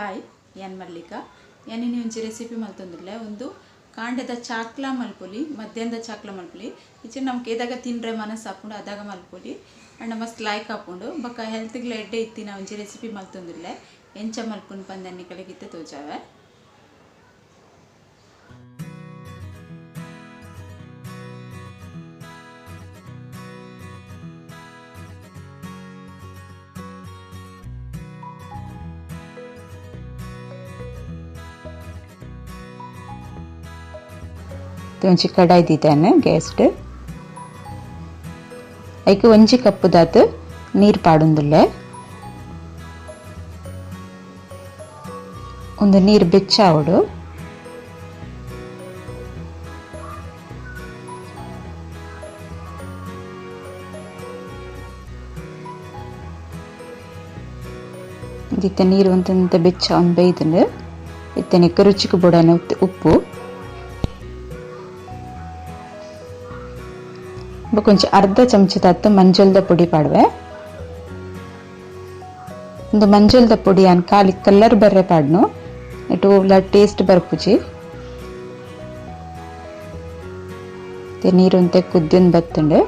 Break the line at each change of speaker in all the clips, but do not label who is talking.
Hi, ಯಾನ್ ಮಲ್ಲಿಕಾ. ಯಾನ್ ಇನಿ ಒಂಜಿ ರೆಸಿಪಿ ಮಲ್ತೊಂದುಲ್ಲೆ. ಉಂದು ಕಾಂಡೆದ ಚಾಕ್ಲ ಮಲ್ಪೊಲಿ, ಮಧ್ಯಾಹ್ನದ ಚಾಕ್ಲ ಮಲ್ಪೊಲಿ. ಇಚ್ಚಿಂಡ ನಮಕ್ ಏದಾಗ ತಿನ್ರೆ ಮನಸ್ಸು ಆಪುಂಡು ಅದಾಗ ಮಲ್ಪೊಲಿ. ಅಂಡ ಮಸ್ತ್ ಲಾಯ್ಕ್ ಆಪುಂಡು. ಬೊಕ್ಕ ಹೆಲ್ತ್ಗ್ಲ ಎಡ್ಡೆ ಇತ್ತಿನ ಒಂಜಿ ರೆಸಿಪಿ ಮಲ್ತೊಂದುಲ್ಲೆ. ಎಂಚ ಮಲ್ಪುನು ಪಂದ್ ನಿಕಲೆಗ್ ಇತ್ತೆ ತೋಜಾವೆ.
ಒಂಜಿ ಕಡಾಯಿ ದೀತಾನೆ ಗ್ಯಾಸ್ಡ್. ಐಕ್ ಒಂಜಿ ಕಪ್ಪು ದಾತ್ ನೀರು ಪಾಡೊಂದುಲ್ಲೆ. ಉಂದು ನೀರು ಬೆಚ್ಚಾವೊಡು. ಇತ್ತೆ ನೀರು ಒಂತೊಂತೆ ಬೆಚ್ಚ ಬೈದುಂಡು. ಇತ್ತೆ ನೆಕ್ಕ್ ರುಚಿಕ್ ಬೋಡಾಯಿನ ಉಪ್ಪು. ಬೊಕ ಒಂಜಿ ಅರ್ಧ ಚಮಚದಾತ್ ಮಂಜಲ್ದ ಪೊಡಿ ಪಾಡುವೆ. ಉಂದು ಮಂಜಲ್ದ ಪೊಡಿ ಯಾನ್ ಖಾಲಿ ಕಲರ್ ಬರ್ರೆ ಪಾಡ್ನು, ನೆಟ್ ಒವ್ಲ ಟೇಸ್ಟ್ ಬರ್ಪುಜಿ. ಇತ್ತೆ ನೀರು ಒಂತೆ ಕುದ್ಯೊಂದು ಬತ್ತುಂಡು.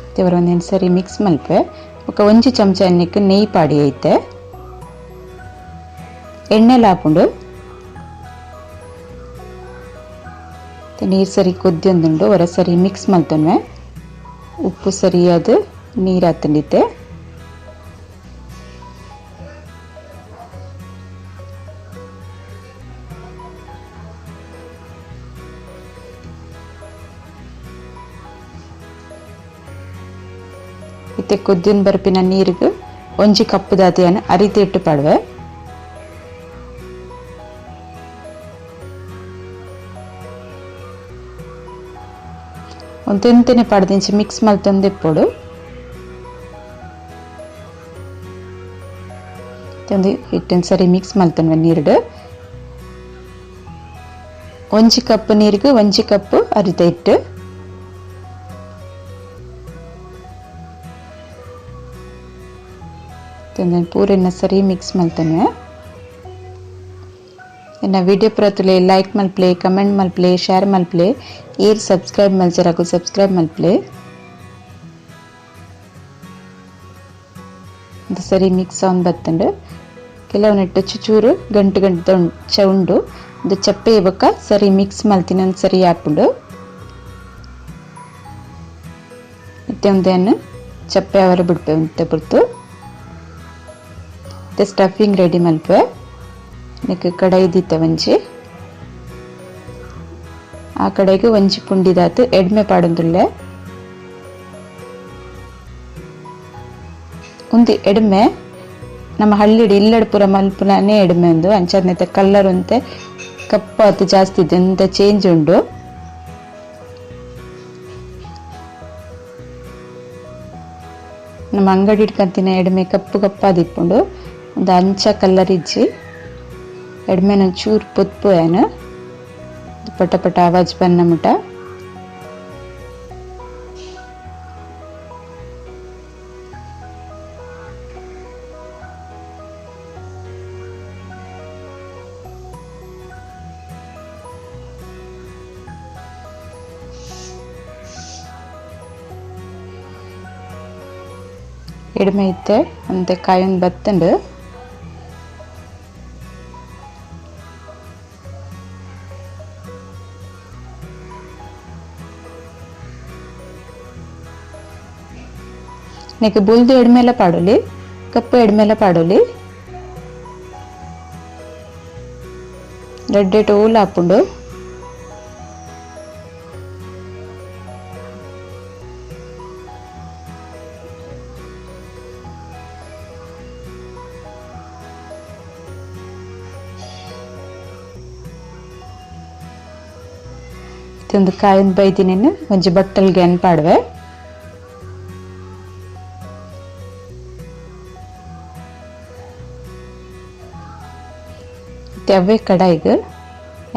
ಇತ್ತೆ ಒರ ಒಂದೆನ್ ಸರಿ ಮಿಕ್ಸ್ ಮಲ್ಪೆ. ಬೊಕ ಒಂಜಿ ಚಮಚ ಎಣ್ಣೆಕ್ ನೆಯ್ ಪಾಡಿ ಐತೆ. ಎಣ್ಣೆಲ ಆಪುಂಡು. ನೀರು ಸರಿ ಕುದ್ಯೊಂದುಂಡು. ಒರ ಸರಿ ಮಿಕ್ಸ್ ಮಲ್ತೊನ್ವೆ. ಉಪ್ಪು ಸರಿಯಾದ ನೀರು ಆತುಂಡಿತ್ತೆ. ಇತ್ತೆ ಕುದ್ಯೊಂದು ಬರ್ಪಿನ ನೀರಿಗೆ ಒಂಜಿ ಕಪ್ಪು ದಾತಿಯನ್ನು ಅರಿತಿ ಇಟ್ಟು ಪಾಡುವೆ. ಒಂತೆಂತೆನೆ ಪಾಡ್ದಿಂಚಿ ಮಿಕ್ಸ್ ಮಲ್ತೊಂದಿಪ್ಪೊಡು. ಒಂದು ಹಿಟ್ಟನ್ ಸರಿ ಮಿಕ್ಸ್ ಮಲ್ತೊನ್ವೆ ನೀರುಡು. ಒಂಜಿ ಕಪ್ ನೀರಿಗೆ ಒಂಜಿ ಕಪ್ ಅರಿತ ಹಿಟ್ಟು. ಪೂರೆನ ಸರಿ ಮಿಕ್ಸ್ ಮಲ್ತೊನ್ವೆ. ಎನ್ನ ವಿಡಿಯೋ ಪ್ರತುಲೆ ಲೈಕ್ ಮಲ್ಪ್ಲೆ, ಕಮೆಂಟ್ ಮಲ್ಪ್ಲೆ, ಶೇರ್ ಮಲ್ಪ್ಲೆ. ಏರ್ ಸಬ್ಸ್ಕ್ರೈಬ್ ಮಲ್ಚರಾಕು ಸಬ್ಸ್ಕ್ರೈಬ್ ಮಲ್ಪ್ಲೆ. ಅದು ಸರಿ ಮಿಕ್ಸ್ ಆನ್ ಬತ್ತುಂಡು. ಕೆಲವು ನೆಟ್ಟು ಚುಚೂರು ಗಂಟು ಗಂಟು ಚೌಂಡು ಅದು ಚಪ್ಪೆ ಬೊಕ್ಕ ಸರಿ ಮಿಕ್ಸ್ ಮಲ್ತಿನ ಒಂದ್ ಸರಿ ಆಪುಂಡು. ಇತ್ತೆ ಒಂದೇನು ಚಪ್ಪೆ ಅವರ ಬಿಡ್ಪೆ ಉಂತೆ ಪುರ್ತು. ಇತ್ತೆ ಸ್ಟಫಿಂಗ್ ರೆಡಿ ಮಲ್ಪೆ. ನೆಕ್ ಕಡಾಯಿ ದೀತ ಒಂಜಿ. ಆ ಕಡೆಗೆ ಒಂಜಿ ಪುಂಡಿದಾತು ಎಡ್ಮೆ ಪಾಡೊಂದುಲ್ಲೆ. ಉಂದು ಎಡ್ಮೆ ನಮ್ಮ ಹಳ್ಳಿಡ್ ಇಲ್ಲಡ್ ಪೂರ ಮಲ್ಪುನನೇ ಎಡ್ಮೆ ಉಂದು. ಅಂಚಾದ್ ಕಲ್ಲರ್ ಒಂತೆ ಕಪ್ಪಾತ್ ಜಾಸ್ತಿ ಇತ್ತು, ಎಂತ ಚೇಂಜ್ ಉಂಡು. ನಮ್ಮ ಅಂಗಡಿ ಇಟ್ಕಂತಿನ ಎಡ್ಮೆ ಕಪ್ಪು ಕಪ್ಪಾದಿಪ್ಪುಂಡು. ಒಂದು ಅಂಚ ಕಲ್ಲರ್ ಇಜ್ಜಿ. ಎಡ್ಮೆನ ಚೂರು ಪೊತ್ಪು ಏನ ಪಟ ಪಟ ಆವಾಜ್ ಬನ್ನ ಮುಟ. ಎಡ್ಮೆ ಇತ್ತೆ ಅಂತೆ ಕಾಯೊಂದು ಬತ್ತುಂಡು. ನೆಕ್ ಬುಲ್ದು ಎಡ್ಮೆಲ ಪಾಡೊಲಿ, ಕಪ್ಪು ಎಡ್ಮೆಲ ಪಾಡೊಲಿ. ರಡ್ಡೆ ಟೋಲ್ ಆಪುಂಡು. ಒಂದು ಕಾಯೊಂದು ಬೈದಿನೇನು ಒಂಜಿ ಬಟ್ಟಲ್ಗೆ ಅನ್ ಪಾಡುವೆ. ಅವೇ ಕಡಾಯಿಗ್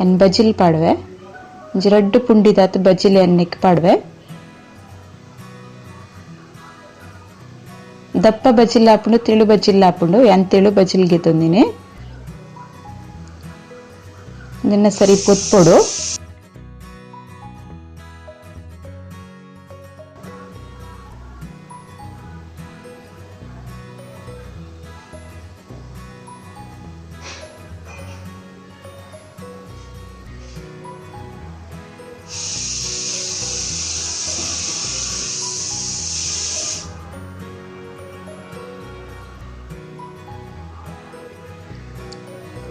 ಎನ್ ಬಜಿಲ್ ಪಾಡುವೆ. ಒಂಜಿ ರಡ್ಡ್ ಪುಂಡಿದಾತ್ ಬಜಿಲ್ ಎಣ್ಣೆಕ್ ಪಾಡುವೆ. ದಪ್ಪ ಬಜಿಲ್ ಆಪುಂಡು ತೆಳು ಬಜಿಲ್ ಆಪುಂಡು ಯಾನ್ ತೆಳು ಬಜಿಲ್ ಗೆತೊಂದಿನಿ ನಿನ್ನ ಸರಿ ಪೊತ್ಪೊಡು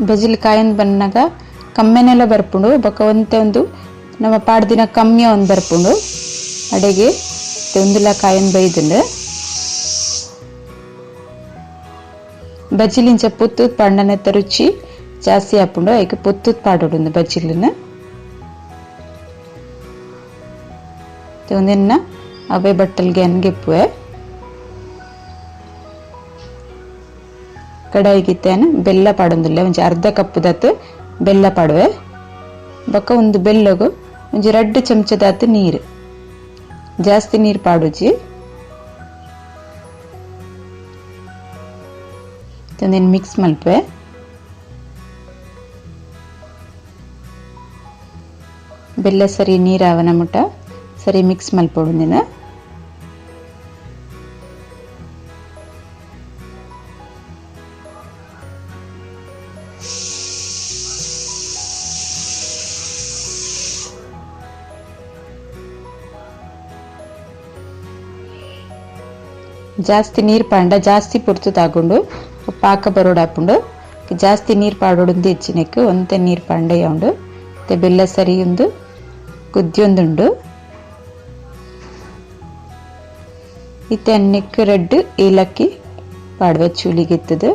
ಬಜಿಲ್ ಕಾಯನ್ ಬನ್ನಾಗ ಕಮ್ಮೆನೆಲ್ಲ ಬರ್ಪುಂಡು ಬೊಕ ಒಂತೆ ಒಂದು ನಮ್ಮ ಪಾಡ್ದಿನ ಕಮ್ಮಿಯ ಒಂದು ಬರ್ಪುಂಡು ಅಡೆಗೆ ಒಂದುಲ ಕಾಯನ್ ಬೈದುಂಡು ಬಜಿಲಿಂಚ ಪೊತ್ತುದ್ ಪಾಂಡನೆತ್ತ ರುಚಿ ಜಾಸ್ತಿ ಆಪುಂಡು ಐಕ್ ಪೊತ್ತುದ್ ಪಾಡೊಡುಂದು ಬಜಿಲಿನ ಒಂದೆನ್ನ ಅವೇ ಬಟ್ಟಲ್ಗೆ ಅನ್ಗೆಪ್ಪುವೆ ಕಡಾಯಿಗಿತ್ತೇನ ಬೆಲ್ಲ ಪಾಡೊಂದಿಲ್ಲ ಒಂಜಿ ಅರ್ಧ ಕಪ್ ದಾತ್ ಬೆಲ್ಲ ಪಾಡುವೆ ಬೊಕ ಒಂದು ಬೆಲ್ಲಗು ಒಂಜಿ ರಡ್ಡ್ ಚಮಚದಾತ್ ನೀರು ಜಾಸ್ತಿ ನೀರು ಪಾಡುಜಿ ಒಂದೇನು ಮಿಕ್ಸ್ ಮಲ್ಪೆ ಬೆಲ್ಲ ಸರಿ ನೀರಾವನ ಮುಟ್ಟ ಸರಿ ಮಿಕ್ಸ್ ಮಲ್ಪೊಡು ನೀನು ಜಾಸ್ತಿ ನೀರು ಪಾಂಡ ಜಾಸ್ತಿ ಪೊರ್ತು ತಾಗೊಂಡು ಪಾಕ ಬರೋಡಾಪುಂಡು ಜಾಸ್ತಿ ನೀರು ಪಾಡೋಡು ಹೆಚ್ಚಿನಕ್ಕೆ ಒಂತೆ ನೀರು ಪಾಂಡೆ ಉಂಡು ಮತ್ತೆ ಬೆಲ್ಲ ಸರಿ ಒಂದು ಕುದ್ಯೊಂದುಂಡು ಇತ್ತೆ ಅನ್ನಕ್ಕೆ ರೆಡ್ ಏಲಕ್ಕಿ ಪಾಡುವ ಚೂಲಿಗೆತ್ತದು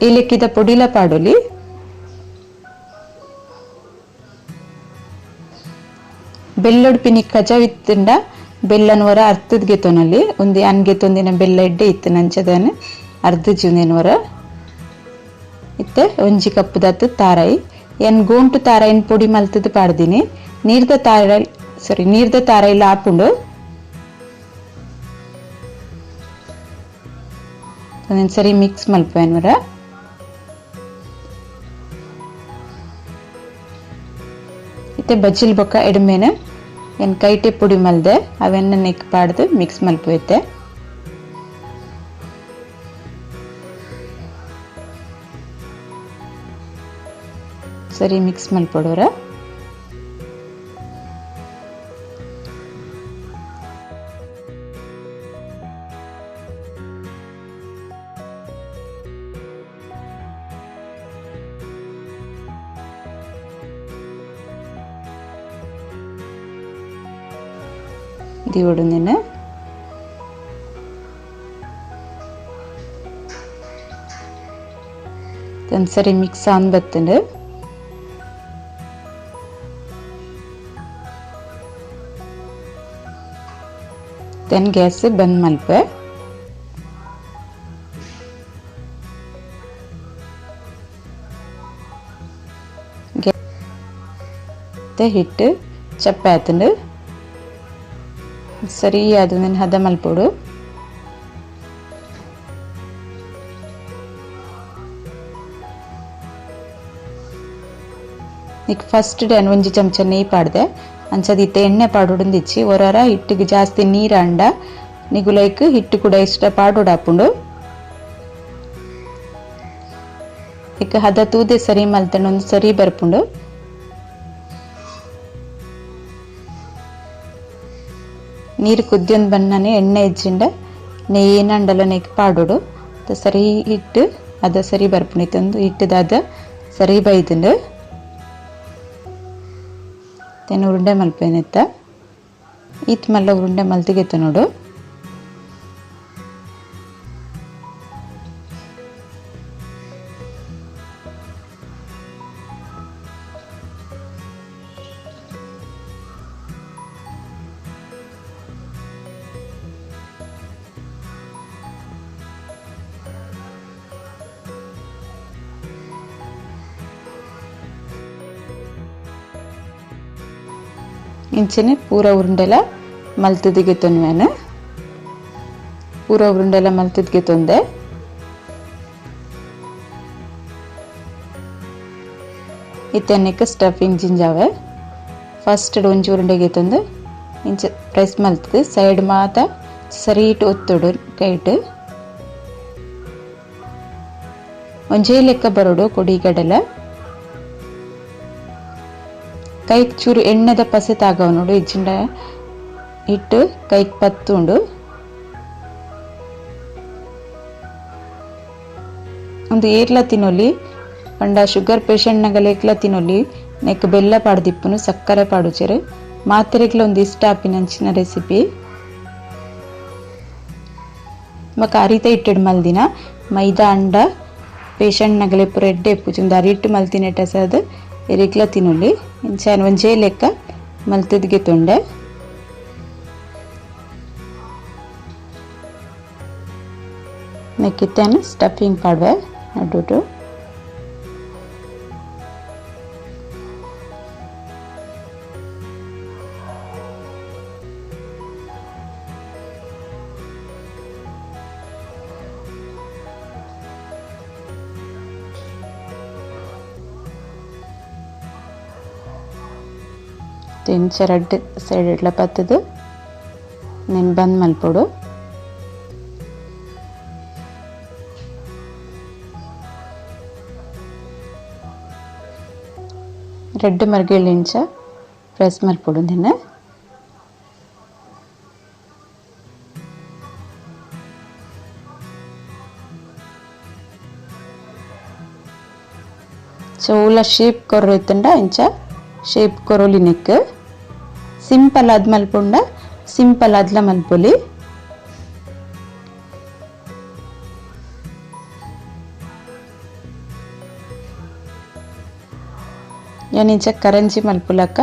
ಏಲಕ್ಕಿದ ಪೊಡಿಲ ಪಾಡೊಲಿ ಬೆಲ್ಲೊಡು ಪಿನಿ ಕಜವಿತ್ತುಂಡ ಬೆಲ್ಲನ್ ಹೊರ ಅರ್ಥದ ಗೆತೊನಲ್ಲಿ ಒಂದು ಅನ್ಗೆ ತೊಂದಿನ ಬೆಲ್ಲ ಎಡ್ಡೆ ಇತ್ತು ನಂಚದನ ಅರ್ಧ ಜೀವನೇನು ಹೊರ ಇತ್ತೆ ಒಂಜಿ ಕಪ್ಪುದಾತು ತಾರಾಯಿ ಎನ್ ಗೋಂಟು ತಾರಾಯಿನ ಪೊಡಿ ಮಲ್ತದ ಪಾಡ್ದಿನಿ ನೀರ್ದ ತಾರಾಯಿ ಸಾರಿ ನೀರ್ದ ತಾರಾಯಿಲ ಆಪುಂಡು ಒಂದೊಂದು ಸರಿ ಮಿಕ್ಸ್ ಮಲ್ಪುವೆನ್ ಹೊರ ಇತ್ತೆ ಬಜ್ಜಿಲ್ ಬೊಕ್ಕ ಎಡ್ಮೆನ ಎನ್ ಕೈಟೆ ಪೊಡಿ ಮಲ್ದೆ ಅವೆನ್ನ ನೆಕ್ ಪಾಡ್ದು ಮಿಕ್ಸ್ ಮಲ್ಪುವೆತ್ತೆ ಸರಿ ಮಿಕ್ಸ್ ಮಲ್ಪೊಡೋರ ದಿವಡು ಸರಿ ಮಿಕ್ಸ್ ಆನ್ ಬತ್ತುಂಡು then gas ಬಂದ್ ಮಲ್ಪೆ ಹಿಟ್ಟು ಚಪ್ಪೆ ಆತುಂಡು ಸರಿ ಅದು ಹದ ಮಲ್ಪೊಡು ನಿಕ್ ಫಸ್ಟ್ ಡೇ ಒಂಜಿ ಚಮಚ ನೆಯ್ ಪಾಡ್ದೆ ಅಂಚದ ಇತ್ತೆ ಎಣ್ಣೆ ಪಾಡೊಡುಂದಿಚ್ಚಿ ಒರರ ಹಿಟ್ಟಿಗೆ ಜಾಸ್ತಿ ನೀರು ಅಂಡ ನಿಗುಲೈಕ್ ಹಿಟ್ಟು ಕೂಡ ಇಷ್ಟ ಪಾಡೊಡಾಪುಂಡು ಇಕ್ ಹದ ತೂದೆ ಸರಿ ಮಲ್ತಂಡ ಒಂದು ಸರಿ ಬರ್ಪುಂಡು ನೀರು ಕುದ್ಯೊಂದು ಬಣ್ಣನೆ ಎಣ್ಣೆ ಇಜ್ಜಿಂಡ ನೆಯ್ಯಿನ ಅಂಡಲ ನೆಕ್ ಪಾಡೊಡು ಸರಿ ಹಿಟ್ಟು ಅದ ಸರಿ ಬರ್ಪುಂಡು ಇತ್ತೊಂದು ಹಿಟ್ಟುದ ಸರಿ ಬೈದುಂಡು ತೆನ್ ಉರುಂಡೆ ಮಲ್ಪೇನೆತ್ತ ಈತ್ ಮಲ್ಲ ಉರುಂಡೆ ಮಲ್ತಿಗೆತ್ತ ನೋಡು ಇಂಚನೆ ಪೂರ ಉರುಂಡೆಲ ಮಲ್ತುದು ಗೆತೊನ್ವೆನ್ ಪೂರ ಉರುಂಡೆಲ ಮಲ್ತುದು ಗೆತೊಂದೆ ಇತ್ತೆನೆಕ್ ಸ್ಟಫಿಂಗ್ ಜಿಂಜಾವೆ ಫಸ್ಟ್ ಒಂಜಿ ಉರುಂಡೆ ಗೆತೊಂದು ಇಂಚ ಪ್ರೆಸ್ ಮಲ್ತುದು ಸೈಡ್ ಮಾತ ಸರಿಟ್ ಒತ್ತೊಡು ಕೈಟ್ ಒಂಜೇ ಲೆಕ್ಕ ಬರೋಡು ಕೊಡಿಗಡಲ ಕೈಕ್ ಚೂರು ಎಣ್ಣೆದ ಪಸೆ ತಾಗವ ನೋಡು ಇಜ್ಜಿಂಡ ಇಟ್ಟು ಕೈಕ್ ಪತ್ತುಂಡು ಒಂದು ಏರ್ಲ ತಿನ್ನೊಲಿ ಪಂಡ ಶುಗರ್ ಪೇಷಂಟ್ ನಗಲೇಕ್ಲ ತಿನ್ನೊಲಿ ನೆಕ್ ಬೆಲ್ಲ ಪಾಡ್ದಿಪ್ಪುನು ಸಕ್ಕರೆ ಪಾಡುಚೆರು ಮಾತೆರೆಗ್ಲ ಒಂದು ಇಷ್ಟ ಆಪಿನಂಚಿನ ರೆಸಿಪಿ ಬೊಕ ಅರಿತ ಇಟ್ಟೆಡ್ ಮಲ್ದಿನ ಮೈದಾ ಅಂಡ ಪೇಷಂಟ್ ನಗಲೆ ಪೂರ ಎಡ್ಡೆ ಇಪ್ಪುಜಿ ಅರಿಟ್ಟು ಮಲ್ತಿನೆಟ ಸದ್ ಎರಿಗ್ಲ ತಿನ್ನೊಲಿ ಇಂಚ ಒಂಜೇ ಲೆಕ್ಕ ಮಲ್ತುದು ಗೆತೊಂಡೆ ನೆಕ್ಕಿತ್ತೇನು ಸ್ಟಫಿಂಗ್ ಪಾಡ್ವೆ ನಡುಟು ಇಂಚ ರಡ್ಡ್ ಸೈಡ್ ಇಡ್ಲ ಪತ್ತದು ನೆನ್ ಬಂದ್ ಮಲ್ಪೊಡು ರೆಡ್ ಮರ್ಗಿಲ್ ಇಂಚ ಪ್ರೆಸ್ ಮಲ್ಪೊಡು ನೆನ್ ಚೌಲ ಶೇಪ್ ಕೊರ್ರು ಇತ್ತಂಡ ಇಂಚ ಶೇಪ್ ಕೊರೊಲಿ ನೆಕ್ ಸಿಂಪಲ್ ಆದ್ ಮಲ್ಪುಂಡ ಸಿಂಪಲ್ ಆದ್ಲ ಮಲ್ಪೊಲಿ ಯಾನ್ ಇಂಚ ಕರಂಜಿ ಮಲ್ಪುಲಕ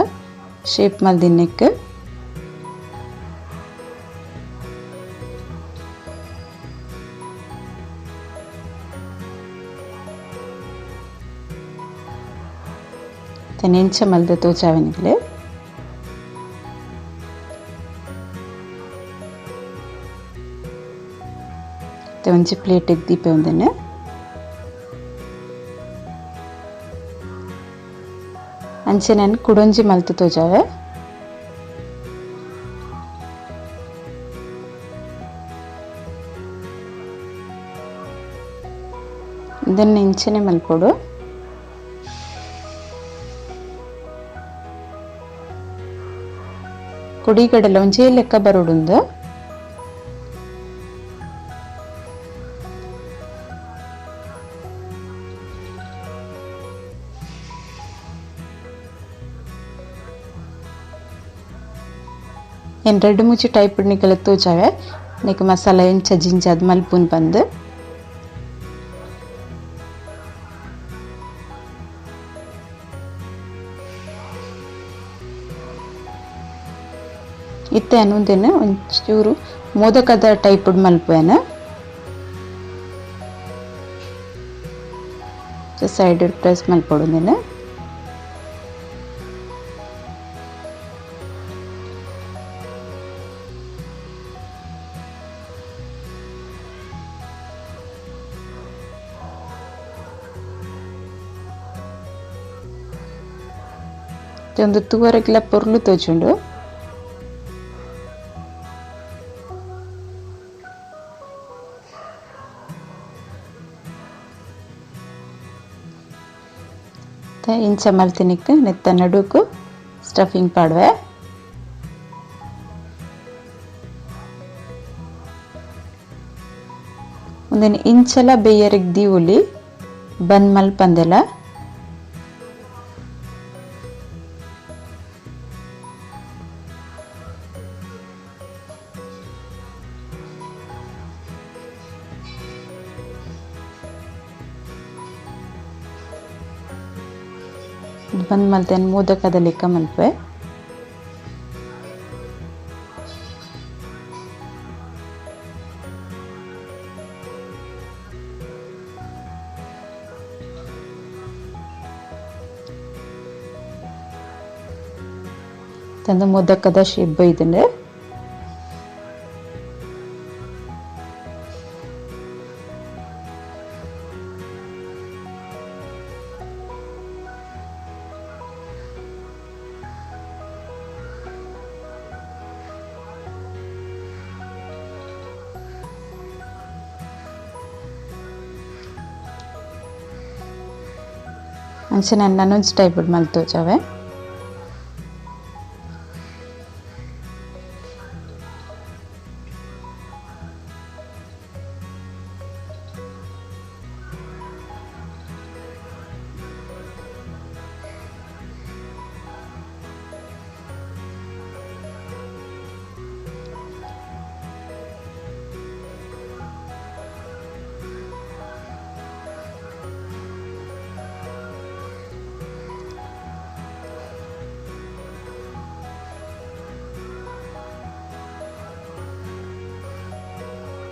ಶೇಪ್ ಮಲ್ದಿನ ನೆಕ್ ಇಂಚ ಮಲ್ದ ತೋಚಾವೆನಿಗ್ಲೆ ಒಂಜಿ ಪ್ಲೇಟ್ ದೀಪೆ ಒಂದೆನೆ ಅಂಚೆ ನಾನು ಕುಡೊಂಜಿ ಮಲ್ತು ತೋಜಾವೆ ಇದನ್ನ ಇಂಚನೆ ಮಲ್ಪೊಡು ಕೊಡಿಗಡಲ ಒಂಜೇ ಲೆಕ್ಕ ಬರೋಡುಂದು ಏನು ರೆಡ್ ಮುಚ್ಚಿ ಟೈಪ್ ನಿಕಲ ತೋಜಾವೆ ನೆಕ್ ಮಸಾಲ ಎಂಚ ಜಿಂಜಾದ್ ಮಲ್ಪುನ್ ಪಂದ್ ಇತ್ತೆ ಅನುಂದೆನ ಒಂಚೂರು ಮೋದಕದ ಟೈಪ್ ಮಲ್ಪುವೆನ ಸೈಡ್ ಪ್ರೆಸ್ ಮಲ್ಪೊಡುಂದೆನ ಒಂದು ತೂವರೆಗೆಲ್ಲ ಪೊರ್ಲು ತೋಜುಂಡು ಇಂಚ ಮಲ್ತಿನಿಕ್ ನೆತ್ತ ನಡುಕು ಸ್ಟಫಿಂಗ್ ಪಾಡುವೆ ಒಂದೇನು ಇಂಚಲ ಬೇಯರಿಗೆ ದೀವುಲಿ ಬಂದ್ ಮಲ್ಪಂದೆಲ ಬಂದ್ ಮಲ್ತೇನೆ ಮೋದಕದ ಲೆಕ್ಕ ಮಲ್ಪೆ ತಂದು ಮೊದಕದ ಶೇಪ್ ಬೈದುಂಡು. ಅಂಚನೆ ನನೊಂಜಿ ಟೈಪ್ ಮಲ್ತೋಜಾವೆ.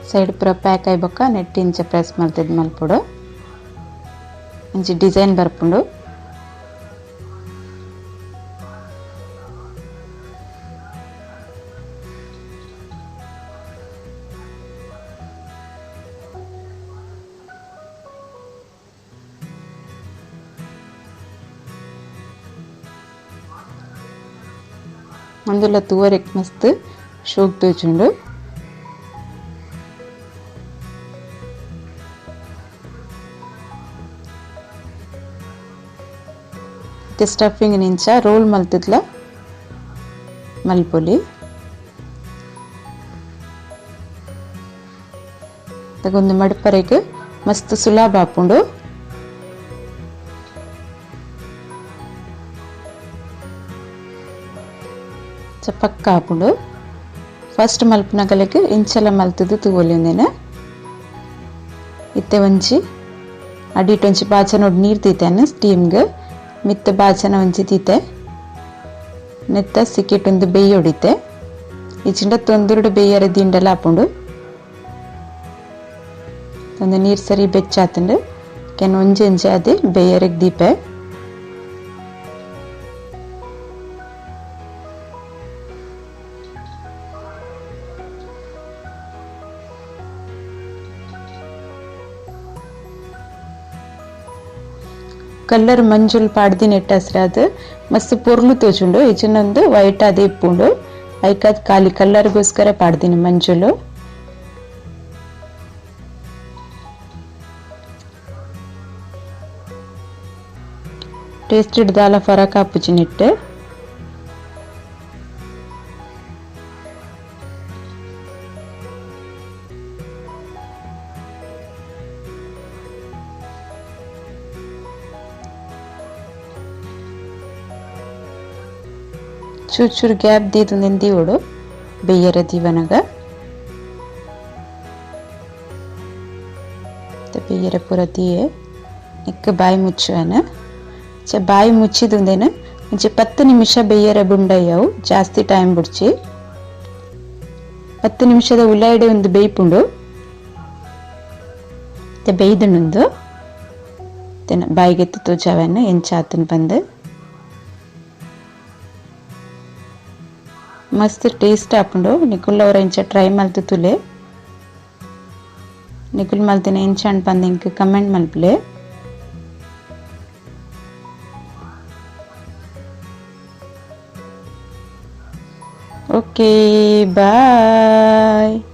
ಸೈಡ್ ಪೂರ ಪ್ಯಾಕ್ ಆಯ್ಬೊಕ್ಕ ನೆಟ್ ಇಂಚ ಪ್ರೆಸ್ ಮಲ್ತದ್ ಮಲ್ಪೊಡು. ಇಂಚ ಡಿಸೈನ್ ಬರ್ಪುಂಡು. ಅಂದುಲ ತೂವರೆಗ್ ಮಸ್ತ್ ಶೋಕ್ ತೋಜುಂಡು. ಸ್ಟಫಿಂಗ್ ನಿಂಚ ರೋಲ್ ಮಲ್ತದ್ಲ ಮಲ್ಪೊಲಿ. ತಗೊಂದು ಮಡ್ಪರೆಗ್ ಮಸ್ತ್ ಸುಲಭ ಆಪುಂಡು. ಪಕ್ಕ ಆಪುಂಡು. ಫಸ್ಟ್ ಮಲ್ಪುನಗಲೆಗ್ ಇಂಚಲ ಮಲ್ತದ್ ತೂವೊಲಿ ಉಂದೆನ್. ಇತ್ತೆ ಒಂಜಿ ಅಡಿಟ್ ಒಂಜಿ ಬಾಚನೊಡು ನೀರ್ ದೀತೇನೆ ಸ್ಟೀಮ್ಗ್. ಮಿತ್ತ ಬಾಚನ ಒಂಜಿ ದೀತೆ ನೆತ್ತ ಸಿಕ್ಕಿಟ್ಟೊಂದು ಬೇಯೊಡಿತೆ. ಇಚಿಂಡ ತೊಂದುರುಡು ಬೇಯರೆ ದಿಂಡಲ ಆಪುಂಡು. ಒಂದು ನೀರು ಸರಿ ಬೆಚ್ಚಾತುಂಡು. ಕೆನ್ ಒಂಜಿ ಒಂಜಿ ಅದೇ ಬೇಯರೆಗ್ ದೀಪೆ. ಕಲ್ಲರ್ ಮಂಜುಲ್ ಪಾಡ್ದಿನ ಎಟ್ಟಸ್ರಾದ್ ಮಸ್ತ್ ಪೊರ್ಲು ತೋಜುಂಡು. ಇಚಿನೊಂದು ವೈಟ್ ಆದ್ ಇಪ್ಪುಂಡು. ಐಕಾದ್ ಖಾಲಿ ಕಲ್ಲರ್ಗೋಸ್ಕರ ಪಾಡ್ದಿನ ಮಂಜುಲು. ಟೇಸ್ಟೆಡ್ ದಾಲ ಫರಕ್ ಆಪುಜಿ ನೆಟ್ಟ್. ಚೂರು ಚೂರು ಗ್ಯಾಪ್ ದೀದು ದೀವೊಡು ಬೇಯರೆ ದೀವನಗ. ಬೇಯರೆ ಪೂರ ದೀಯೆ ನೆಕ್ ಬಾಯಿ ಮುಚ್ಚುವನ. ಚೆ ಬಾಯಿ ಮುಚ್ಚಿದುಂದೇನು ಒಂಜಿ 10 ನಿಮಿಷ ಬೇಯರೆ ಬುಂಡಯ್ಯವು, ಜಾಸ್ತಿ ಟೈಮ್ ಬುಡ್ಚಿ. 10 ನಿಮಿಷದ ಉಲಾಯಿಡೆ ಒಂದು ಬೇಯ್ಪುಂಡು. ಬೇಯ್ದುಂಡು ಬಾಯಿಗೆತ್ತು ತೋಜಾವನ್ನ ಎಂಚಾತನ್ ಬಂದು ಮಸ್ತ್ ಟೇಸ್ಟ್ ಆಪುಂಡು. ನಿಕುಲ್ ಅವರ ಇಂಚ ಟ್ರೈ ಮಲ್ತು ತುಲೆ. ನಿಕುಲ್ ಮಲ್ತಿನ ಎಂಚ ಪಂದ್ ಇಂಕ್ ಕಮೆಂಟ್ ಮಲ್ಪುಲೆ. Okay, bye.